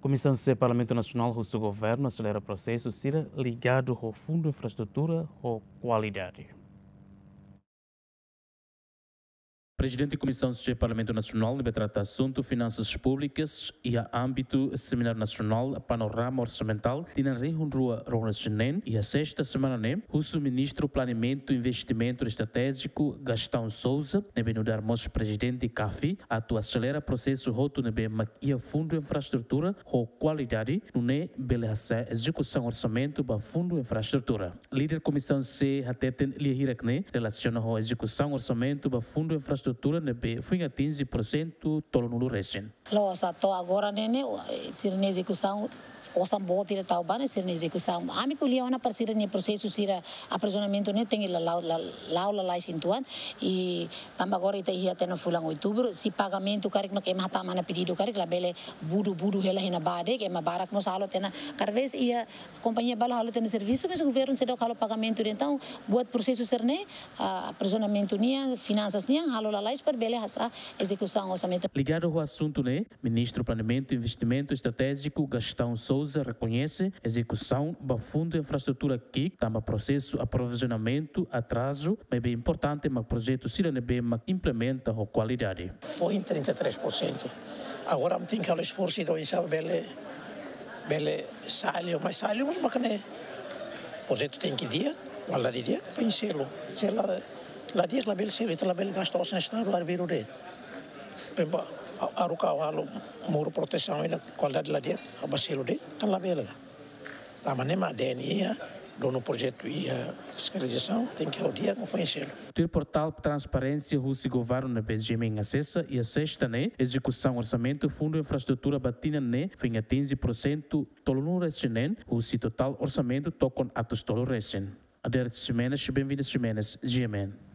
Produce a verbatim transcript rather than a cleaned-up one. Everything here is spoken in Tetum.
Komisaun C Parlamentu Nasionál husu governu aselera prosesu sira ligadu ho Fundu Infraestrutura ho kualidade. Prezidente Komisaun C Parlamentu Nasionál ne'ebé trata asuntu finansas públikas iha ámbitu Semináriu Nasionál Panorama Orsamentál tinan rihun rua ruanulu-resin-neen, iha sesta semana ne'e, husu Ministru Planeamentu Investimentu Estratéjiku Gastão Sousa, ne'ebé nu'udar mós Prezidente CAFI, atu aselera prosesu hotu ne'ebé mak iha Fundu Infraestrutura ho kualidade, nune'e bele hasa'e ezekusaun orsamentu ba Fundu Infraestrutura. Líder Komisaun C hateten lia hirak ne'e relasiona ho ezekusaun orsamentu ba Fundu Infraestrutura ne'ebé foin atinje porsentu tolunulu-resin. Loos, to'o agora ne'e, ne'e, sira-nia ezekusaun, osan boot ida tau ba ne'e, sira-nia ezekusaun. Ami ko'alia ona para sira-nia prosesu sira aprovizionamentu ne'e tenke la'o, la'o, la'o, la'o lalais uitoan. I tanba agora ita iha tinan fulan Outubru, se pagamentu karik mak ema hatama ona pedidu karik labele budu, budu hela iha ne'ebá de'it, ema barak mós halo tiha ona. Kada vez iha kompañia balu halo tiha ona servisu, mas governu seidauk halo pagamentu de'it. Entaun, buat prosesu sira-ne'e, ah, aprovizionamentu nian, finansas nian, halo lalais para bele hasa'e ezekusaun orsamentu. Ligadu ho asuntu ne'e, Ministru Planeamentu Investimentu Estratéjiku Gastão Sousa rekoñese ezekusaun ba Fundu Infraestrutura ki'ik tanba prosesu aprovizionamentu atrazu, maibé importante mak projetu sira ne'ebé mak implementa ho kualidade. Foin trinta e três por cento. Agora ami tenke halo esforsu ida oinsá bele, bele selu, mas selu mós mak ne'e. Projetu tenke di'ak, kualidade di'ak, foin selu. Se la, la di'ak labele selu, ita labele gasta osan Estadu arbiru de'it. Por ezemplu, a-, haruka halo muru protesaun ida kualidade la di'ak, ha'u bá selu de'it, kan labele ka. Tanba ne'e mak D N I iha, donu projetu iha, fiskalizasaun, tenke halo di'ak, no foin selu. Tuir portál Transparénsia husi governu ne'ebé GMN asesa, iha sesta ne'e, ezekusaun orsamentu Fundu Infraestrutura ba tinan ne'e foin atinje porsentu tolunulu-resin-neen husi totál orsamentu tokon atus tolu-resin. Adérito Ximenes, Benvinda Ximenes, GMN.